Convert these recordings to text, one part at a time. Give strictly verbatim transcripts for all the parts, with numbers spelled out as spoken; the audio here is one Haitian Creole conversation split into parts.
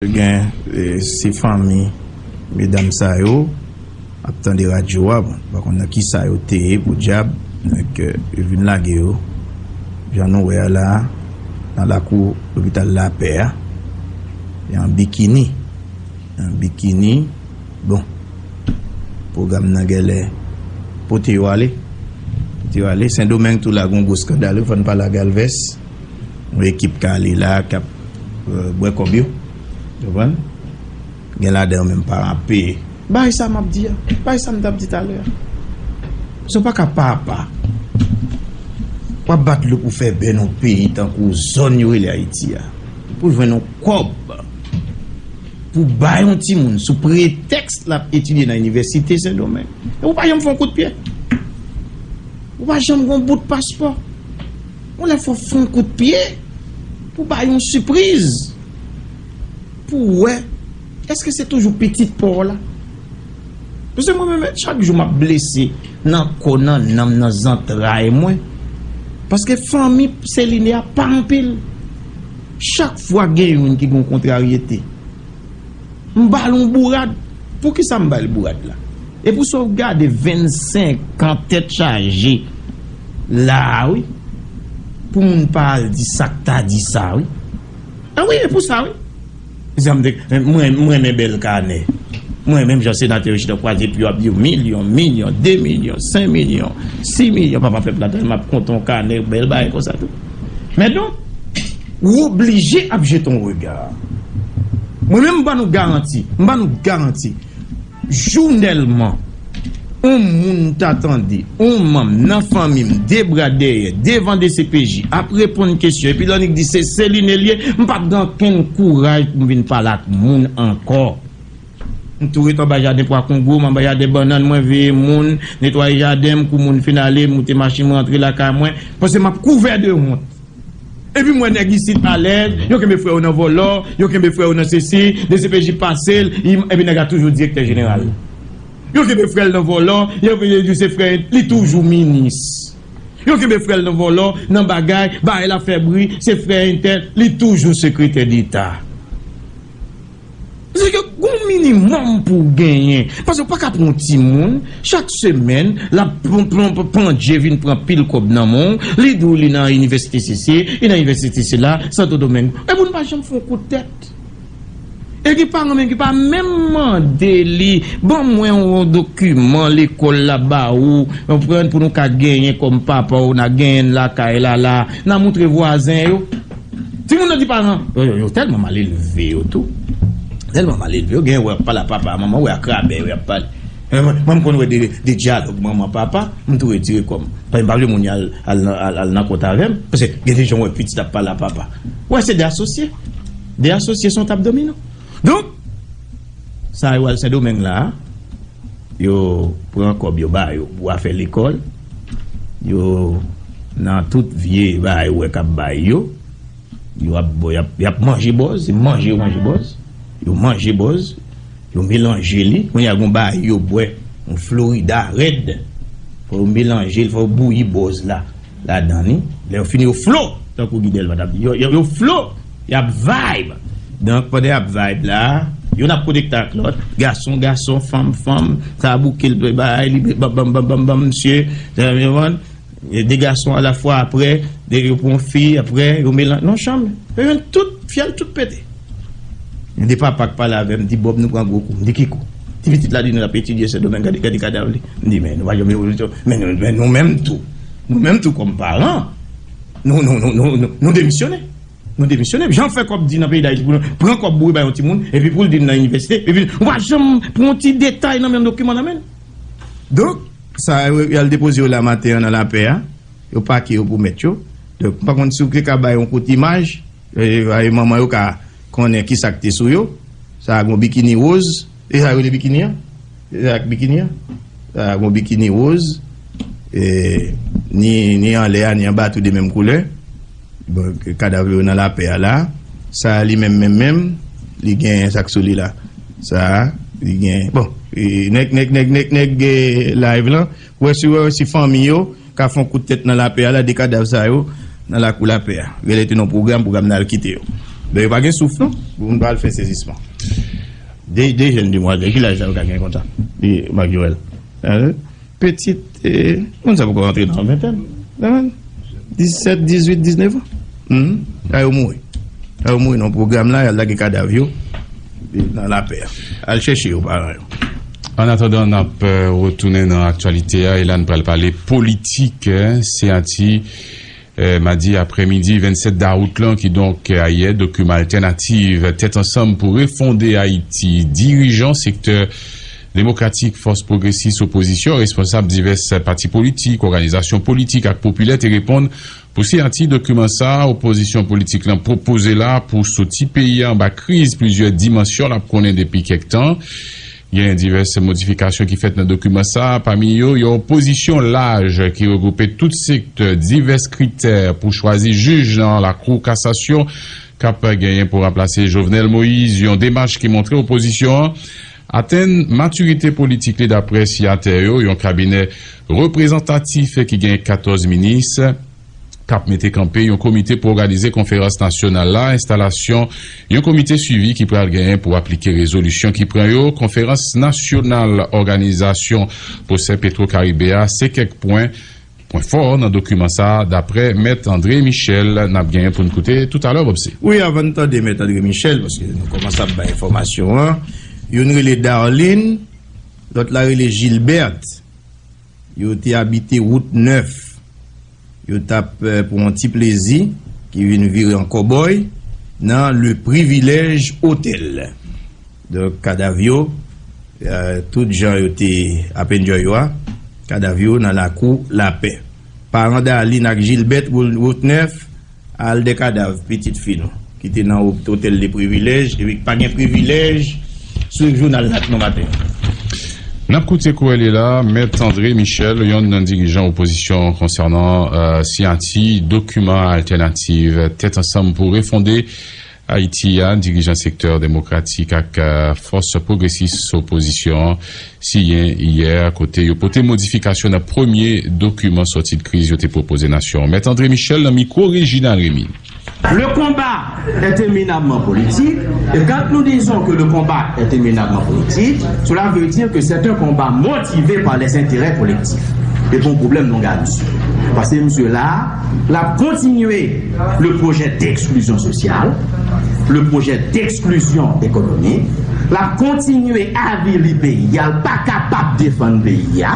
Gen, e, se fanmi medam sa yo ap tande radyo a, bon, pa konn nan kisa yo te ye podyab, donk, e, yo vin lage yo. Jan nou wè a la, nan lakou lopital Lapè a, e an bikini. An bikini, bon, pwogram nan genlè pote yo ale. Pote yo ale. Sendomeng tou la, gon gwo eskandal, wi, fò n pale ak Alvès. Yon ekip k ale la, k ap, e, bwè kòb yo. Konprann? Gen ladan yo menm paran ap peye. Bay sa m ap di a. Bay sa m t ap di talè a. Sa w pa ka papa. W ap bat lou pou fè bèn yon peyi tankou zòn yo rele Ayiti a. Pou jwenn yon kòb. Pou bay yon timoun sou pretèks l ap etidye nan inivèsite Sendomeng. E ou pa janm fè yon kout pye. Ou pa janm gon bout paspò. Yon lè fò fè yon kout pye pou bay yon sipriz. Pou wè, èske se toujou pitit pa w la? Paske mwen menm, chak jou m ap blese nan kò, nan nanm, nan zantray mwen. Paske fanmi Celine a pa anpil. Chak fwa gen youn ki gen yon kontraryete, m ba l yon bourad. Poukisa m ba l bourad la? E pou sa w gade vennsenk an tèt chaje la a, wi. Pou moun pa al di sa k ta di sa, wi. A wi, e pou sa, wi. Mwen, mwen renmen bèl kanè. Mwen, menm jan senatè yo chita kwaze pye yo ap di yo milyon, milyon, de milyon, senk milyon, sis milyon, papa pèp la, tande m ap konte yon kanè, bèl bagay konsa tou. Men donk, ou oblije ap jete yon rega. Mwen menm, m ban nou garanti, m ban nou garanti. Jounèlman, yon moun ta tande yon manm nan fanmi m, de bra dèyè, devan D C P J, ap reponn kesyon, epi l annik di se Celine l ye, m p ap gen okenn kouraj pou m vin pale ak moun ankò. M tou ret anba jaden pwa kongo, m anba jaden bannann, mwen veye moun, netwaye jaden m, kou moun fin ale, m moute machin mwen, antre lakay mwen, paske m ap kouvè de wont. Epi m wè nèg isit alèz, yo kenbe frè yo nan vòlò, yo kenbe frè yo nan sesi, D C P J pase l, epi nèg la toujou direktè jeneral. Yo kenbe frè l nan vòlò, yo di se frè, li toujou minis. Yo kenbe frè l nan vòlò, nan bagay, bagay la fè bri, se frè entèl, li toujou sekretè deta. Se ke gon minimòm pou w genyen. Paske w pa ka pran yon timoun, chak semèn, l ap pran, pran, pran, pandje vin pran pil kòb nan men w, li di w li nan inivèsite sesi, li nan inivèsite sela, Santo Domingo. E moun pa janm fè yon kout tèt. E gen paran menm ki pa menm mande li, ban mwen yon dokiman lekòl la ba ou, konprann, pou nou ka genyen kòm papa w, n a genyen l lakay la, la, n a moutre vwazen yo. Timoun yo di paran, yo, yo, yo tèlman mal elve yo tou. Tèlman mal elve yo, gen wè ap pale a papa, manman, wè a krabè, wè ap pale. Mwen, mwen, m konn wè de, de dyalòg manman, papa, m tou retire kò m. Paske m pa vle moun y al, al, al, al nan kont avè m, paske gen de jan wè pitit ap pale a papa. Wè, se de asosye. De asosye se yon tab dominan. Donk, sa yo al Sendomeng la, yo pran kòb yo ba yo pou afè lekòl, yo nan tout vye bagay ou wè k ap bay yo, yo ap, y ap, y ap manje bòz, se manje yo manje bòz, yo manje bòz, yo melanje li, kounye a gon bagay yo bwè, yon Florida rèd, fò yo melanje l, fò yo bouyi bòz la ladan li. Lè yo fini, yo flo, tankou Guy Delva t ap di, yo, yo, yo flo, y ap vibe. Donk, pandan y ap vibe la, youn ap konekte ak lòt, gason, gason, fanm, fanm, sa a bouke l, bay li, banm, banm, banm, banm, banm, misye, sa, yo konprann? E de gason alafwa, apre, de, yo pran yon fi, apre, yo melanj, nan chanm, yo jwenn tout, fyèl tout pete. Gen de papa k pale avè m, di, Bob, nou pran gwo kou. M di, ki kou? Ti pitit la di nou l ap etidye Sendomeng, gade, gade kadav li. M di, men nou pa janm revolisyon. Men nou, men nou menm tou. Nou menm tou kòm paran. Nou, nou, nou, nou, nou, nou demisyone. Nou demisyone. Jan fè kòb di nan peyi Dayiti pou nou pran kòb boure bay yon timoun, epi pou l di l nan inivèsite, epi ou pa janm pran yon ti detay nan men yon dokiman nan men l. Donk, sa yo, y al depoze yo la maten an nan lapè a, yo pake yo pou mèt yo. Donk, m pa konn si w te ka bay yon kout imaj, e, e, manman yo ka konnen ki sa k te sou yo. Sa a gon bikini woz. E sa yo rele bikini an? E sa ak bikini an? Sa a gon bikini woz. E, ni, ni anlè a, ni anba, tou de menm koulè. Bon, kadav yo nan lapè a la. Sa a li menm, menm, menm, li gen sa k sou li la. Sa a, li gen, bon, e, nèg, nèg, nèg, nèg, nèg, e, live lan. Wè si, wè si fanmi yo ka fè yon kout tèt nan lapè a la, de kadav sa yo nan lakou lapè a. Genlè te nan pwogram, pwogram nan al kite yo. Donk, yo pa gen souf, non, pou moun pa al fè sezisman. De, de jèn demwazèl, ki laj sa yo ka gen konsa? E, Marc Joël. Hein? Pitit, e, moun sa poko rantre nan ventèn. Nan disèt, dizuit, diznèf an. Mhm. A yo mouri. A yo mouri nan pwogram la, y al lage kadav yo nan lapè. Al chèche yo, paran yo. Annatandan, n ap, eh, retounen nan aktyalite a, e la n pral pale politik, eh, siyati, eh, madi aprèmidi vennsèt dawout lan, kidonk, eh, ayè, dokiman altènativ Tèt Ansanm pou Refonde Ayiti, dirijan sektè demokratik, fòs pwogresis, opozisyon, responsab divès pati politik, òganizasyon politik ak popilè te reponn pou siyati dokiman sa a opozisyon politik lan pwopoze la pou soti peyi a anba kriz plizyè dimansyon l ap konnen depi kèk tan. Gen divès modifikasyon ki fèt nan dokiman sa a, pami yo yon opozisyon laj ki regwoupe tout sektè, divès kritè pou chwazi jij nan Lakou Kasasyon k ap genyen pou ranplase Jovenel Moïse, yon demach ki montre opozisyon an atenn matirite politik li, daprè siyatè yo, yon kabinè reprezantatif ki gen katòz minis k ap mete kanpe yon komite pou òganize konferans nasyonal la, enstalasyon yon komite swivi ki pral genyen pou aplike rezolisyon ki pran yo, konferans nasyonal òganizasyon pwosè Petwo Karibe a, se kèk pwen, pwen fò nan dokiman sa a, daprè Mèt André Michel, n ap genyen pou n koute toutalè, Bobse. Wi, avan n tande Mèt André Michel, paske nou kòmanse ap bay enfòmasyon an, youn rele Darline, lòt la rele Gilbert. Yo te abite Wout Nèf. Yo t ap, eh, pou yon ti plezi, ki vin vire an kòbòy nan Le Privilège Hotel. Donk, kadav yo, eh, tout jan yo te ap enjoy yo a, kadav yo nan Lakou Lapè. Paran Darline ak Gilbert Wout Nèf, al de kadav pitit fi nou ki te nan o-, otèl de privilèj, epi ki pa gen privilèj swiv jounal la nan maten. N ap koute kou li la, Mèt André Michel, yonn nan dirijan opozisyon konsènan, eh, siyati dokiman altènativ Tèt Ansanm pou Refonde Ayiti a, dirijan sektè demokratik ak, eh, fòs pwogresis opozisyon an siyen yè, kote yo pote modifikasyon nan premye dokiman sòti de kriz yo te pwopoze nasyon an. Mèt André Michel nan mikwo Reginald Remy. Le combat est éminemment politique, et quand nous disons que le combat est éminemment politique, cela veut dire que c'est un combat motivé par les intérêts collectifs. E pou yon pwoblèm nou gade, paske misye la, l ap kontinye le projet d'exclusion sociale, le projet d'exclusion économique, l ap kontinye avili peyi a, l pa kapab defann peyi a.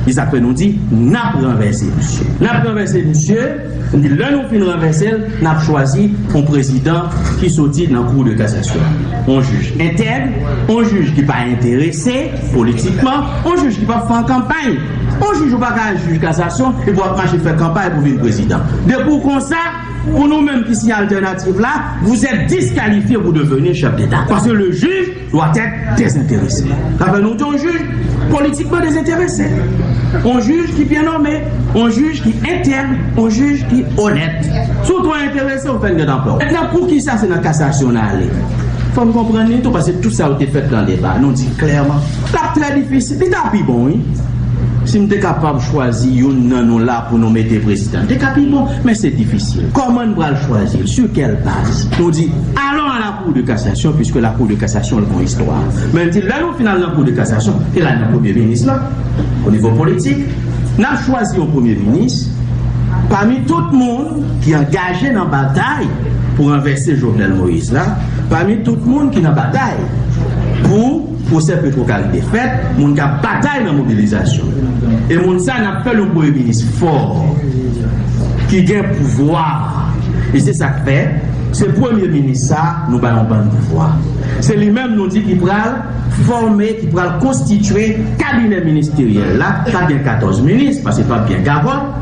E sa k fè nou di, n ap ranvèse misye. N ap ranvèse misye, nou di lè nou fin ranvèse l, n ap chwazi yon prezidan ki soti nan Kou de Kasasyon. Yon jij entèg, yon jij ki pa enterese politikman, yon jij ki p ap fè kanpay. Yon jij ou pa ka jij kasasyon, epi w ap mache fè kanpay pou vin prezidan. Depi w konsa, pou nou menm ki siyen altènativ la, vous êtes disqualifié pour devenir chef d'État. Parce que le juge doit être désintéressé. Sa fè nou di yon jij politikman dezenterese. Yon jij ki byen nonmen, yon jij ki entèg, yon jij ki onèt. Si w twò enterese, w fè n gentan pè w. Mentnan, poukisa se nan kasasyon n ale? Fò n konprann li tou, paske tout sa yo te fèt nan deba. Nou di klèman, l ap trè difisil. Li ta pi bon, wi. Si m te kapab chwazi youn nan nou la pou nou mete prezidan, m te ka pi bon, men se difisil. Kòman n pral chwazi l? Sur quelle base? Nou di, allons à la Cour de cassation, puisque la Cour de cassation, l gon istwa. Men n di, lè nou fin al nan Cour de cassation, e la nan premye minis la, o nivo politik, n ap chwazi yon premye minis pami tout moun ki angaje nan batay pou ranvèse Jovenel Moïse la, pami tout moun ki nan batay pou pwosè Petwokaribe fèt, moun k ap batay nan mobilizasyon. E moun sa, n ap fè l yon premye minis fò, ki gen pouvwa. E se sa k fè, se premye minis sa, nou ba yon bann pouvwa. Se li menm nou di ki pral fòme, ki pral konstitye kabinè ministeryèl la, k ap gen katòz minis, paske p ap gen gagòt,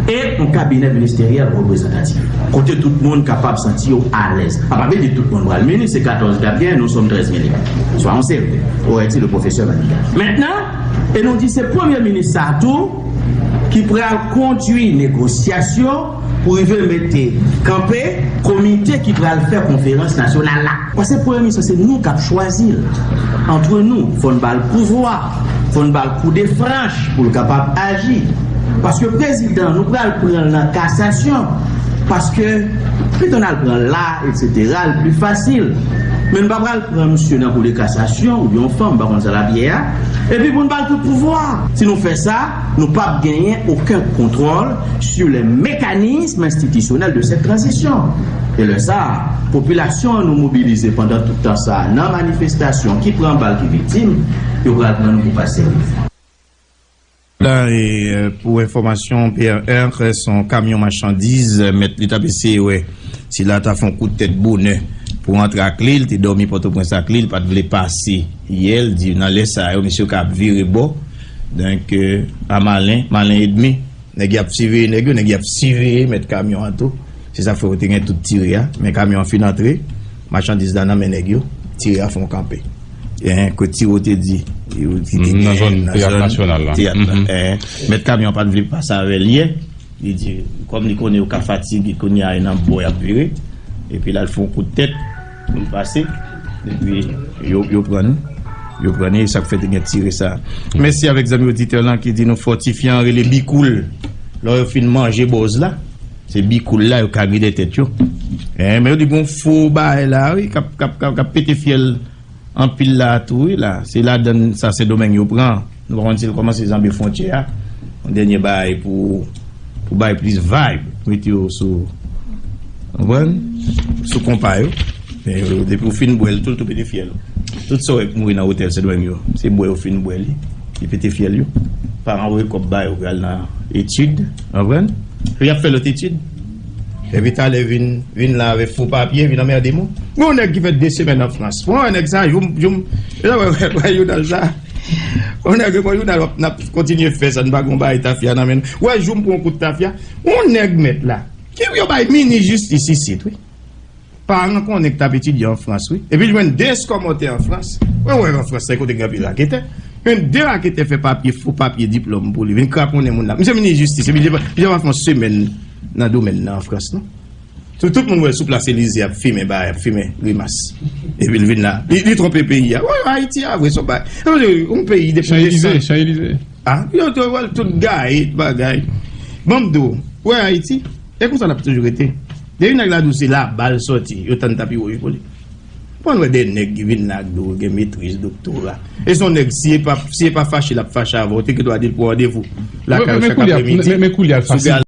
e yon kabinè ministeryèl reprezantatif, kote tout moun kapab santi yo alèz. Sa pa vle di tout moun pral minis, se katòz k ap gen, nous sommes treize mille. Soyons sérieux, aurait dit le professeur Manigat. Mentnan, e nou di se premye minis sa tou ki pral kondui negosyasyon pou rive mete kanpe komite ki pral fè konferans nasyonal la. Paske premye minis la, se nou k ap chwazi l. Antre nou, fò n ba l pouvwa, fò n ba l kou de franch pou l kapab aji. Paske prezidan, nou pral pran l nan kasasyon. Paske Pito n al pran la, etsetera, l pli fasil. Men n pa pral pran misye nan kou de kasasyon, oubyen yon fanm, m pa konn sa l ap ye a, epi pou n ba l tout pouvwa. Si nou fè sa, nou p ap genyen okenn kontwòl sur les mécanismes institutionnels de cette transition. E lè sa a, popilasyon an nou mobilize pandan tout tan sa a nan manifestasyon, ki pran bal, ki viktim, yo pral pran nou pou pa serye. La, e, pou enfòmasyon, P R R, se yon kamyon machandiz, mèt li t ap eseye wè si la ta fè yon kout tèt bonè pou rantre ak li, li te dòmi Pòtoprens ak li, li pa t vle pase yè, li di nan lè sa yo, mesye yo ka ap vire bò. Donk, e, a malen, malen edmi, nèg y ap siveye nèg yo, nèg y ap siveye mèt kamyon an tou. Se sa k fè yo te gen tout tire a, men kamyon an fin antre, machandiz la nan men nèg yo, tire a fè yon kanpe. Hein, ke Tiro te di, yo ki te gen nan zòn Teyat Nasyonal la. Teyat la. Hein. Mèt kamyon pa t vle pase avè l yè. Li di, kòm li konnen yo ka fatige, kounye a e nan bò y ap vire. Epi l al fè yon kout tèt pou l pase. Epi yo, yo pran nou. Yo pran nou, e sa k fè te gen tire sa. Mèsi avèk zanmi oditè lan ki di nou fòtifyan rele bikoul. Lò yo fin manje bòz la, se bikoul la yo ka gide tèt yo. Hein, men yo di gon fo bagay la, wi, k ap, k ap, k ap, k ap pete fyèl anpil la tou, wi, la. Se ladann sa Sendomeng yo pran. Nou pa konn si l kòmanse janbe fwontyè a. Yon dènye bagay pou, pou bay plis vibe. Mete yo sou, konprann? Sou konpa yo. Men yo, depi w fin bwè l, tou, tou pete fyèl. Tout sa w wè k mouri nan otèl Sendomeng yo, se bwè yo fin bwè li, li pete fyèl yo. Paran voye kòb ba yo pou y al nan etid, konprann? Pou y ap fè lòt etid. Epi talè vin, vin la avèk fo papye, vin anmède moun. Gon nèg ki fè de semèn an Frans. Pran nèg sa, joum, joum. E sa, wè, wè, wè, jounal sa. Gon nèg, bon, jounal, w ap, n ap kontinye fè sa, n pa gon bagay tafya nan men nou. Wè, joum pou yon kout tafya. Yon nèg mèt la. Ki yo bay minis jistis isit, wi. Paran konnen k t ap etidye an Frans, wi. Epi l jwenn de eskòmòtè an Frans. Wè, wè, an Frans, se kote gen anpil raketè. Jwenn de raketè fè papye, fo papye diplòm pou li. Vin kraponnen moun la. Misye minis jistis, epi misye pa, misye pa fè yon semèn nan domèn nan an Frans, non. Tout, tout moun wè l sou plas Elize ap fimen bagay, ap fimen grimas. Epi l vin la. Li, li twonpe peyi a. Wè, Ayiti a, vre, se yon bagay. Yon peyi depi Chan Elize, desann. Chan Elize. Ah, yo te wè l tout gaye, tout bagay. Ban m di w, wè Ayiti, e konsa l ap toujou rete. Depi nèg la di w se laba l sòti, yo tann tapi wouj pou li. Bon, wè de nèg ki vin la ak do, gen metriz, doktora. E se yon nèg, si e pa, si e pa fache, l ap fache avè w, te gen dwa di l pran randevou lakay ou chak apremidi. Men, men, men koulye a l fasil.